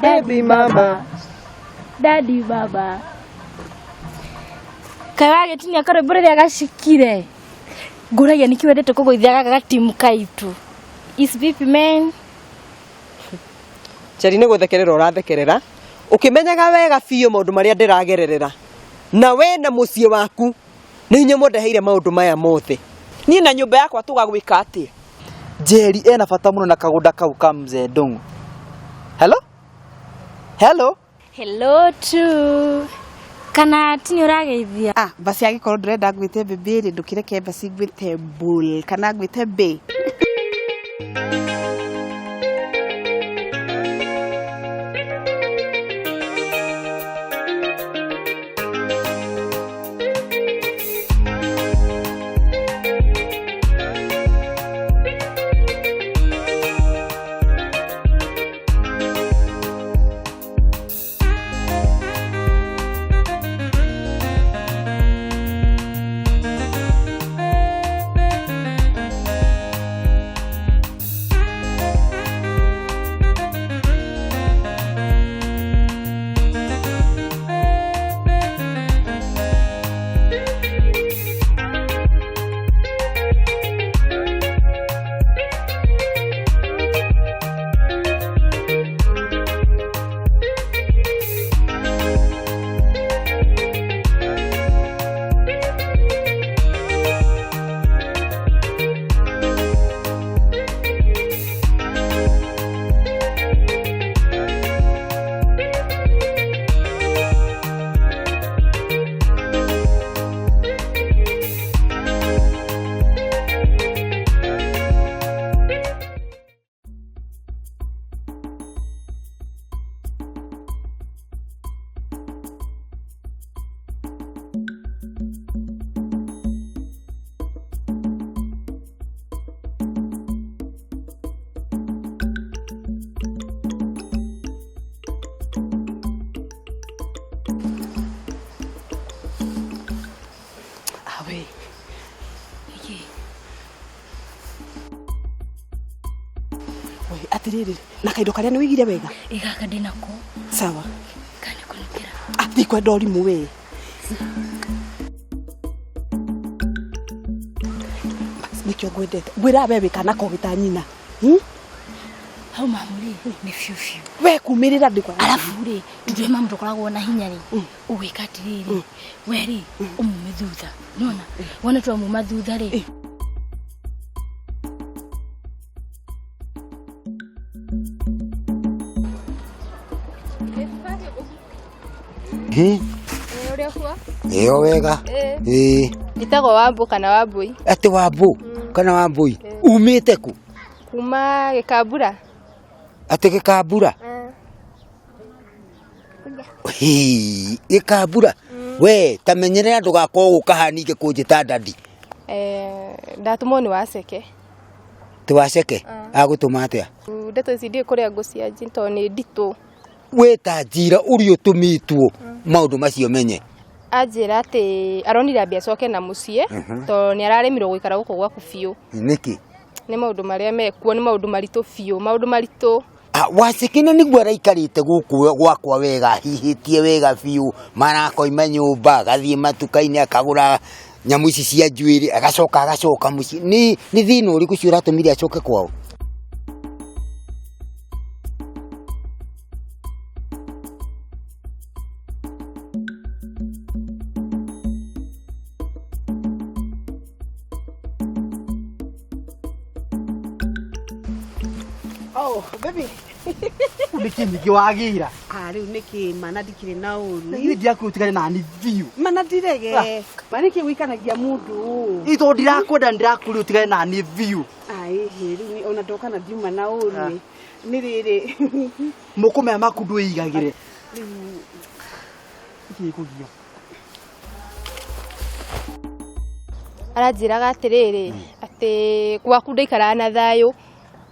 Baby mama. Daddy baba. Kaĩ wagĩtinia karwĩmbo rĩrĩa gacikire. Ngũragia nĩkĩ wendete kũgũithia gaka gatimu kaitu. Is vipi man? Njeri nĩ gũthekerera ũrathekerera ũkĩmenyaga wega biũ maũndũ marĩa ndĩragererera na we na mũciĩ waku nĩ inyuĩ mũndeheire maũndũ maya mothe. Niĩ na nyũmba yakwa tũgagwĩka atĩa? Njeri ena bata mũno na kagũnda kau ka mzee Ndung'u. Hello? Hello? Hello too. Kana ti nĩ ũrageithia? Ah, basi angĩkorwo ndũrenda ngwĩte baby rĩ ndũkĩreke basi ngwĩte bull kana ngwĩte bae. Awe. We, atiriri na kaindo karia nĩ wĩigire wega Ĩ gaka ndĩnako. sawa Kana kũnukĩra. Ah, ndikwenda ũrimũ we Bas, nĩkĩo ngwendete ngwĩra we wĩ kana kogĩ ta nyina Hmm? Hau mamu rĩ nĩ biũ biũ. We kumĩrĩra ndĩkwa Arabu rĩ tondũ mamu ndũkoragwo na hinya rĩ ũgwĩka atĩrĩrĩ we rĩ ũmume thutha nona wona twamuma thutha rĩ Ũrĩa kuo? Ĩyo wega. Ĩĩ. Njĩtagwo Wambũ kana Wambũi. Atĩ Wambũ kana Wambũi. Umĩte kũ? Kuma Gĩkambura. Atĩ Gĩkambura? Hii, Gĩkambura. We ta menyerera ndũgakorwo gũka ningĩ kũnjĩta dadi. Eh, ndatũmwo nĩ Waceke. Ti Waceke? Agũtũma atĩa? Ndeto ici ndiũĩ kũrĩa ngũcianjia tondũ nĩ nditũ. We ta njira ũrĩa ũtũmĩtwo maũndũ macio menye. Anjĩra atĩ aronire ambe acoke na mũciĩ tondũ nĩ araremirwo gũikara gũkũ gwaku biũ. Nĩkĩ? Nĩ maũndũ marĩa mekuo nĩ maũndũ maritũ biũ, maũndũ maritũ. Ah, Waceke nĩguo araikarĩte gũkũ gwakwa wega hihĩtie wega biũ marakoima nyũmba agathiĩ matuka-inĩ akagũra nyamũ ici cia njuĩrĩ agacoka agacoka mũciĩ. Nĩ nĩ thĩna ũrĩkũ ũcio ũratũmire acoke kwao? Oh, baby. Nĩkĩ ningĩ wagĩra? Ah, rĩu nĩkĩ mana ndikĩrĩ na ũru. Na ithe ndirakũĩ ũtigane nani biũ. Mana ndirege. Ma nĩkĩ wĩikanagia mũndũ ũũ? Ĩ tondũ ndirakwenda ndĩrakũria ũtigane nani biũ. Ai, rĩu nĩ- ona ndoka na ndiuma na ũru ĩ. Nĩ rĩrĩ. Moko maya maku ndwĩigagĩre. Rĩu Nĩkĩ gĩkũgia? Aranjĩraga atĩrĩrĩ atĩ gwaku ndaikaraga na thayũ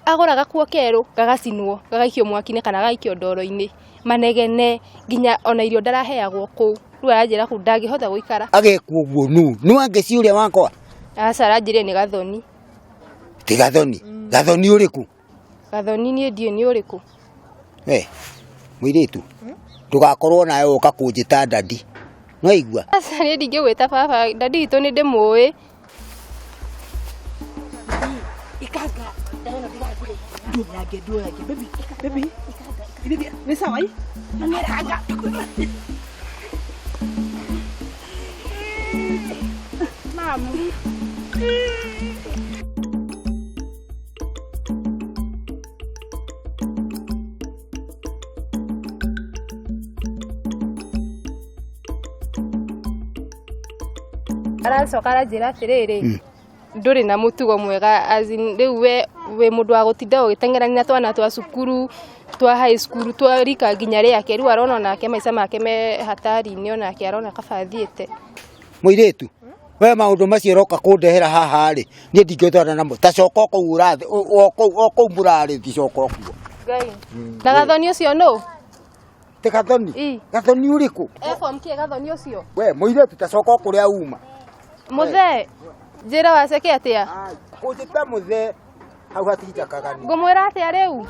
agũra gakuo kerũ gagacinwo gagaikio mwaki-inĩ kana gagaikio ndoro-inĩ manegene nginya ona irio ndaraheagwo kũu rĩu aranjĩra kũu ndangĩhota gũikara. Agekwo ũguo nũ? Nĩ Wangeci ũrĩa wakwa? Aca aranjĩrire nĩ Gathoni. Ti Gathoni? Gathoni ũrĩkũ? Gathoni niĩ ndiũĩ nĩ ũrĩkũ. We mũirĩtu, ndũgakorwo nawe ũka kũnjĩta dadi, nĩwaigua? Aca niĩ ndingĩgwĩta baba, dadi witũ nĩ ndĩmũĩ. Ikanga ndano ndigagure. Nduoyange nduoyange baby baby. Baby nĩ sawa i? Ikanga. Mamu. Aracoka aranjĩra atĩrĩrĩ, ndũrĩ na mũtugo mwega, as in rĩu we wĩ mũndũ wa gũtinda ũgĩteng'erania na twana twa cukuru twa high school twa rika nginya rĩake. Rĩu arona onake maica make me hatari-inĩ, onake arona kaba athiĩte. Mũirĩtu, we maũndũ macio ũroka kũndehera haha rĩ, niĩ ndingĩhotana namo. Ta coka o kũu ũrathi, o kũu o kũu mũrarĩ, thicoka o kuo. Ngai. Na gathoni ũcio nũ? Ti gathoni? Ĩ. Gathoni ũrĩkũ? E form kĩ gathoni ũcio? We mũirĩtu, ta coka o kũrĩa uma. Mũthee, njĩra waceke atĩa? Kũnjĩta mũthee hau hatinjakaga niĩ. Ngũmwĩra atĩa rĩu?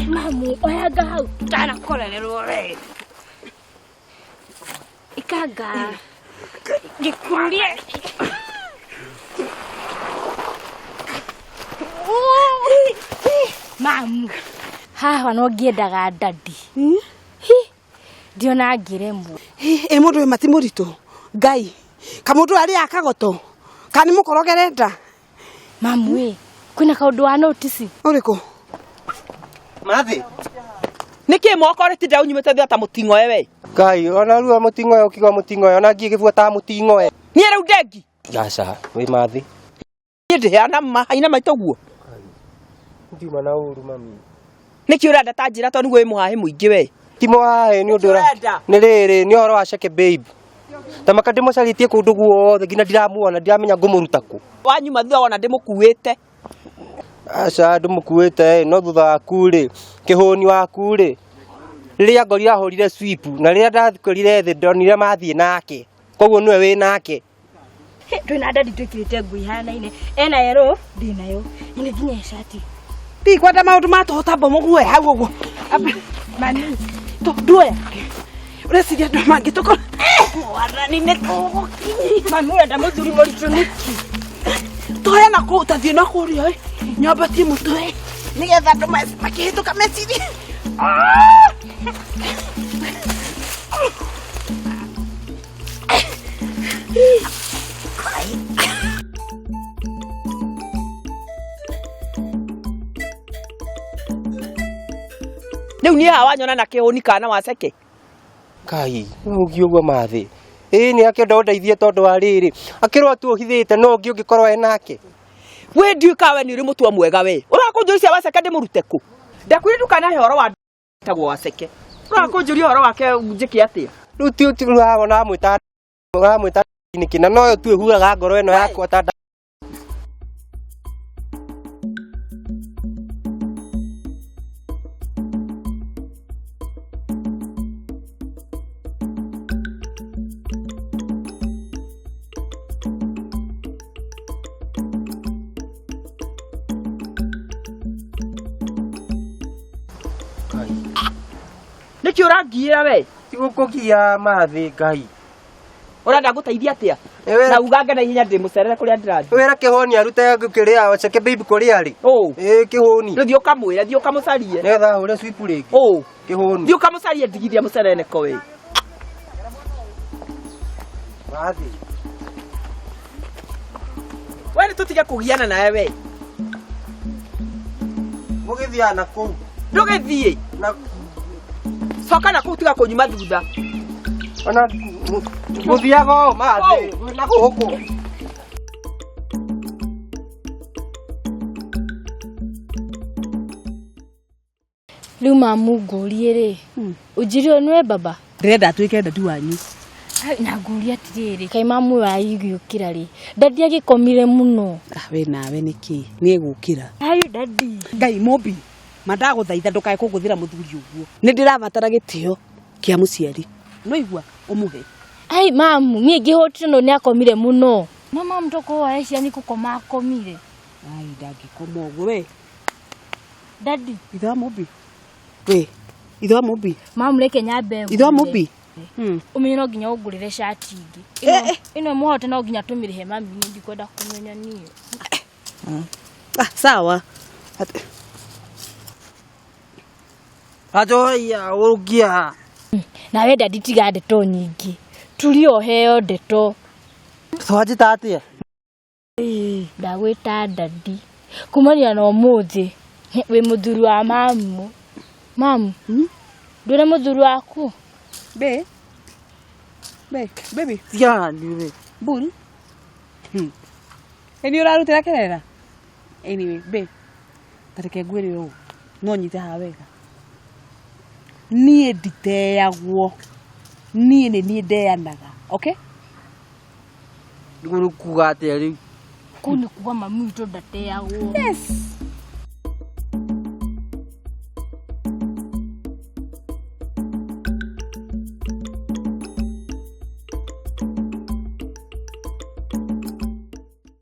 Mamu, oyanga hau ndanakorererwo we. Ikanga. Ngĩkũria. Mamu, haha no ngĩendaga dadi. Hi, ndiona ngĩremwo. Ĩ mũndũ ũyũ mati mũritũ ngai kamũndũ arĩa kagoto kana nĩ mũkorogerenda. Mamu ĩ, kwĩna kaũndũ wa notice. Ũrĩkũ? Mathi. Nĩkĩ mwaka ũrĩtinda ũnyumĩte thutha ta mũting'oe we? Ngai, ona rĩu mũting'oe ũkiuga mũting'oe, ona ngiĩ gĩbuataga mũting'oe. Niĩ rĩu ndengi. Aca, wĩ mathi. Niĩ ndĩheana ma, haina maitũ guo. Ndiuma na ũru mami. Nĩkĩ ũrenda ta njĩra tondũ nĩguo wĩ mũhahe mũingĩ we? Ti mũhahe nĩ ũndũ ũra. Ũrenda? Nĩ rĩrĩ, nĩ ũhoro wa Cheke babe. Ta maka ndĩmũcarĩtie kũndũ guothe nginya ndiramuona, ndiramenya ngũmũruta kũ. Wanyuma thutha wona ndĩmũkuĩte. Aca, ndũmũkuĩte, no thutha waku rĩ, kĩhũni waku rĩ, rĩrĩa ngorire ahũrire sweep, na rĩrĩa ndakorire thĩ ndonire mathiĩ nake. Koguo nĩwe wĩ nake. Twĩna dadi twĩkĩrĩte nguo ihanaine. Ena yellow, ndĩnayo. Ine nginya cati. Ndikwenda maũndũ ma tũhũ ta mbomo guoya hau ũguo. Mami, Nduoya. Ũreciria andũ mangĩtũkora. Mwathani nĩ tũgũkinyia. Mami ũrenda mũthuri mũritũ nĩkĩ? Toya na kũu, ta thiĩ na kũrĩa ĩ. Nyambatie mũtwe. Nĩgetha andũ makĩhĩtũka mecirie. Rĩu niĩ haha wanyona na kĩhũni kana waceke. Ngai, ũngĩ ũguo mathĩ. Ĩĩ nĩ akĩenda ũndeithie tondũ wa rĩrĩ. Akĩrwo tu ũhithĩte no ũngĩ ũngĩkorwo e nake. We ndiũĩ kana we nĩ ũrĩ mũtwe mwega we. Ũrakũnjũria cia waceke ndĩmũrute kũ? Ndakwĩrire ndũkanahe ũhoro wa tagwo waceke. Ũrakũnjũria ũhoro wake njĩke atĩa? Rĩu ti ti rĩu wona amwĩta ũramwĩta nĩkĩ na noyo tu ĩhuraga ngoro ĩno yakwa ta Nĩkĩ ũrangiĩra we? Ti gũkũgia mathĩ Ngai. Ũrenda ngũteithie atĩa? Na ugange na ihenya ndĩmũcerere kũrĩa ndĩrathiĩ. Wĩra kĩhũni arute kĩrĩa Cheke babe kũrĩa rĩ. Ũ. Ĩ kĩhũni. Rĩu thiĩ ũkamwĩre, thiĩ ũkamũcarie. Nĩgetha ahũre sweep rĩngĩ. Ũ. Kĩhũni. Thiĩ ũkamũcarie ndigithia mũcereneko we. Mathĩ. We nĩ tũtige kũgiana nawe we. Mũgĩthiaga na kũu. Ndũgĩthiĩ. Na Coka na kũu tiga kũnyuma thutha. Ona gũthiaga ũũ mathĩ na gũkũ. Rĩu mamu ngũrie rĩ, ũnjĩre ũyũ nĩwe baba? Ndĩrenda atuĩke dadi wanyu. Ai, na ngũrie atĩrĩrĩ, kaĩ mamu ũyũ agĩũkĩra rĩ, dadi agĩkomire mũno. Ah, we nawe nĩkĩ? Nĩ egũkĩra. Ayu dadi. Ngai mũmbi. Ma ndagũthaitha ndũkae kũngũthĩra mũthuri ũguo. Nĩ ndĩrabatara gĩtĩo kĩa mũciari. Nĩwaigua ũmũhe. Ai mamu, niĩ ngĩhũtire no nĩ akomire mũno. No mamu tokorwo arecia nĩ gũkoma akomire. Ai ndangĩkoma ũguo we. Daddy. Ithe wa Mũmbi. We, ithe wa Mũmbi. Mamu reke nyambe Ithe wa ngũrĩre. Mũmbi. Ũmenye no nginya ũngũrĩre cati ingĩ. Ĩno ĩno mũhote no nginya tũmĩrĩhe mami niĩ ndikwenda kũmenya niĩ. Ah, sawa. Ajoya ũngia. Nawe daddy tiga ndeto nyingĩ. Turia ũheo ndeto. Twanjĩta atĩa? Ndagwĩta daddy. Kumania na ũmũthĩ wĩ mũthuri wa mamu. Mamu, ndwĩre mũthuri waku. Be. Be, baby. Tigana na niĩ we. Mburi. Ĩ nĩ ũrarutĩra kerera? Anyway, babe, ta reke ngwĩre ũũ, no nyite haha wega. Niĩ nditeagwo. Niĩ nĩ niĩ ndeanaga, okay? Nĩguo nĩ kuga atĩa rĩu? Kũu nĩ kuga mami witũ ndateagwo. Yes.